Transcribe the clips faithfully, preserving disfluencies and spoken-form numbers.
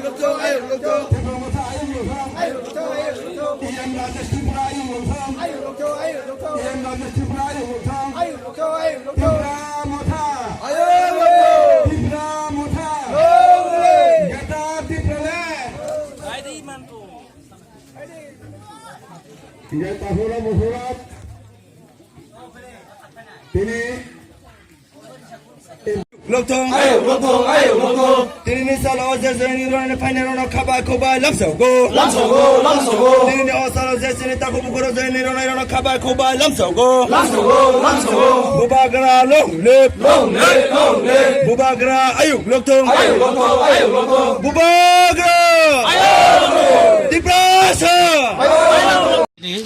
Tipra Motha ayuk lok thang. T M Rajesh Tripura ayuk lok thang. T M Rajesh Tripura ayuk lok thang. Tipra Motha. Tipra Motha. Greater Tipraland. Hingke tahura buhura. Tini Lokthong. Ayo, lokthong, ayo, lokthong. Tini ni salo je joini rona ni final rona khabai khubai lamsao go. Lamsao go, lamsao go. Tini ni o salo je sini taku bukuro joini rona rona khabai khubai lamsao go. Lamsao go, lamsao go. Bubagra long live. Long live, long live. Bubagra ayuk lokthong. Ayuk lokthong, ayuk lokthong. Bubagra. Ayuk lokthong. Tiprasa. Ayuk lokthong. Ni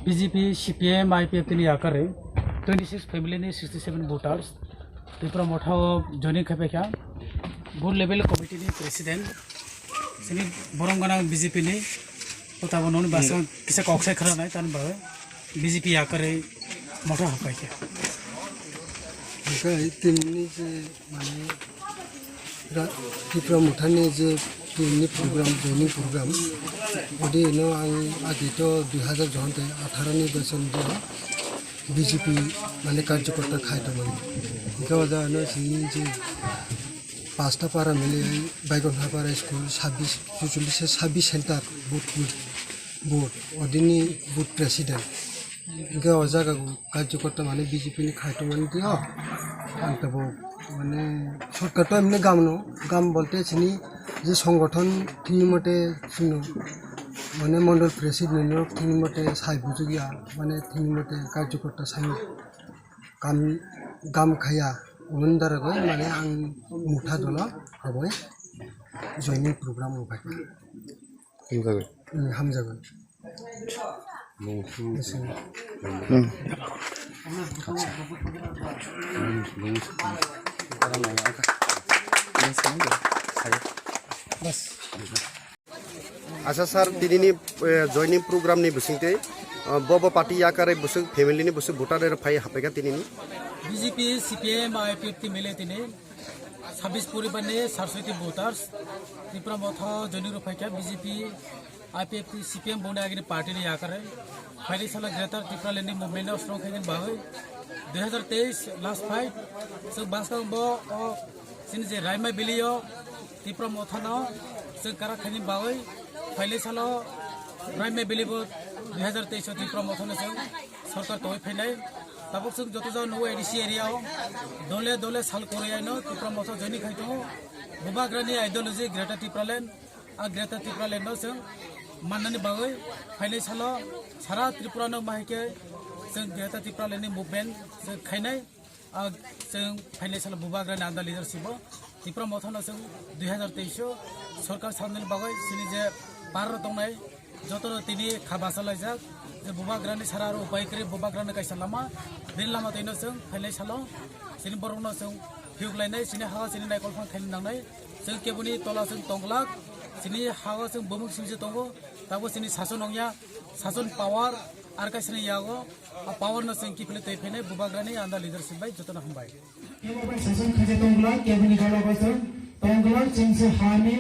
B J P, C P M, I P F T ni yakarwi twenty six family ni sixty seven voters Tipra Motha o joining khai paikha. Booth level committee ni president sini borom gwnang B J P ni, o tabo noni bwskango kisa kok sai khwlai nai, tani bagwi B J P yakarwi Motha hapaikha. Hingke tini ni je Mane, ra-, Tipra Mothani je tini program, joining program, odi no ang agi to dui hazar jon tei atharo ni beson do B J P mane karjokorta khai tongmani. Hingke o jaga no sini je pasta para mili Baigon Hapara school sabbish, chuchollish se sabbish center booth, booth, booth, odini booth president. Hingke o jaga o karjokorta mane B J P ni khai tongmani tei o. Ang tabuk mane shortcut o emne gam no, gam bolte sini je songothon thini mote chwngno mane mondol president no thini mote sai bujukya, mane thini mote karjokorta sai kam gam khaya, oboni daragoi mane ang Motha dolo haboi joining program o bai. Hamjagoi. Hmm, hamjagoi. Hmm. Acha sir, tinini, eh, joining program ni bisingtwi, eh, bo bo party yakarwi bwswk family ni bwswk voter rok phai haphaikha tinini? B J P, C P M, I P F T mile tini sabbish poribar ni sarsoi ti voters Tipra Motha joining rok phaikha B J P, I P F T, C P M boni agini party ni yakarwi. Phaini salo Greater Tipraland ni movement no strong khaini bagwi dui hazar teis last fight. Chwng bwskang bo o chini je Raima Valley o Tipra Motha no chwng kara khaini bagwi phaini salo Raima Valley bo dui hazar teis o Tipra Motha no chwng sorkar tongwi phainai. Tabuk chwng joto jagao nugo A D C area o dole dole sal kwrwi no Tipra Motha joining khai tongo. Bubagrani ideology Greater Tipraland. A Greater Tipraland no chwng mannani bagwi phainai salo sara Tripura no mahai khe chwng Greater Tipraland ni movement chwng khainai. A chwng phainai salo Bubagrani under leadership o Tipra Motha no chwng dui hazar teis o sorkar salnani bagwi chini je par rok tongnai joto no tini kha bachalaijak je Bubagrani sara aro upai kwrwi Bubagrani kaisa lama, bini lama twi no chwng phainai salo chini borok no chwng phiyok lainai, chini ha o chini naikol phang khaini nangnai. Chwng keboni tola chwng tongglak, chini ha o chwng bumung simi se tongo, tabuk chini sason wngya, sason power, ar kaisa ni yago, a power no chwng kiphilwi twi phainai Bubagrani under leadership bai jotono hambai. Kebo bai sason khaja tongglak, keboni jora bai chwng tongglak, chwng se hani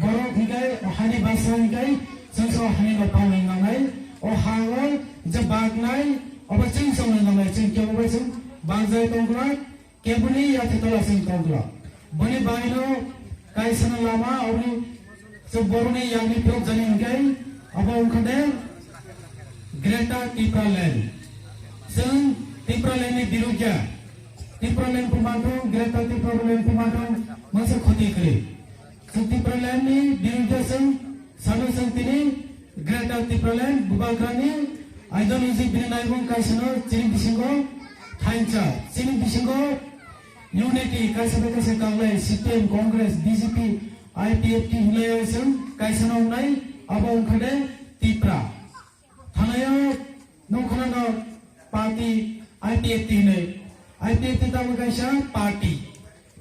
borok hikai, hani basa hikai, chwng se hani no phalwi nangnai, o ha o je baknai, obo chwng se wngwi nangnai, chwng kebo bai chwng bakjai tongglak, Keboni yathetola chwng tongglak. Boni bagwino kaisano lama oboni chwng boroni yakni phiyokjani hinkhe abo wngkha de Greater Tipraland. Chwng Tipralandni birugya. Tipraland phumanthung, Greater Tipraland phumanthung, masa khoti kwrwi. Chwng Tipralandni birugya chwng sano chwng tini Greater Tipraland Bubagrani ideology bini naimung kaisano chini bisingo thansa, chini bisingo unity kaisa bai kaisa kanglai C P M, Congress, B J P, I P F T hinlai chwng kaisano wngnai abo wngkha de Tipra. Thanaio nukhanano party I P F T hinwi. I P F T tamo kaisa party.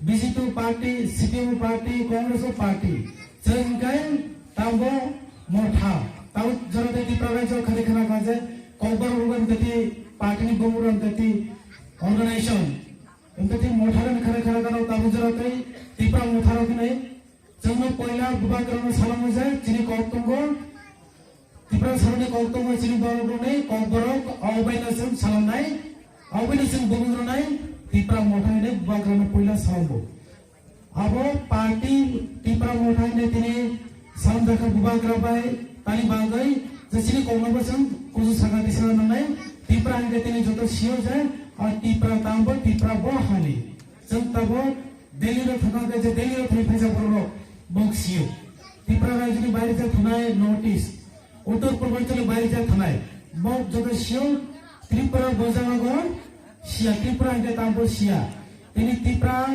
B J P party, C P M party, Congress party. Chwng kai tamo Motha. Tamo jora tei Tipra rajyo khadi khana kaje kokbar ugan tati party ni bumung ugan tati organization. Emtati Motha rok khare khare gano tabuk jora tei Tipra Motha rok hinwi Poila bubagrano salamjak chini kok tongo. Tipra saloni kok tongo chini borok rokni kok borok, obaino chwng salamnai, obaino chwng bumung rwnai. Tipra Motha hinwi bubagrano poila salambo. Abo party Tipra Motha hinwi tini salamjakha bubagra bai tani bagwi je chini koknobo chwng kusu saka tisana nangnai. Tipra hinwi tini joto sio je, o Tipra tambo Tipra bo hani. Chwng tabo Delhi ro thangkha khe je Delhi ro thai phaisa borok rok bok sio. Tripura rajyoni baire jak thanai North East, Uttor Purbanchal ni baire jak thanai bok joto sio Tripura bo jaga go sia, Tripura hingke tambo sia. Tini Tripura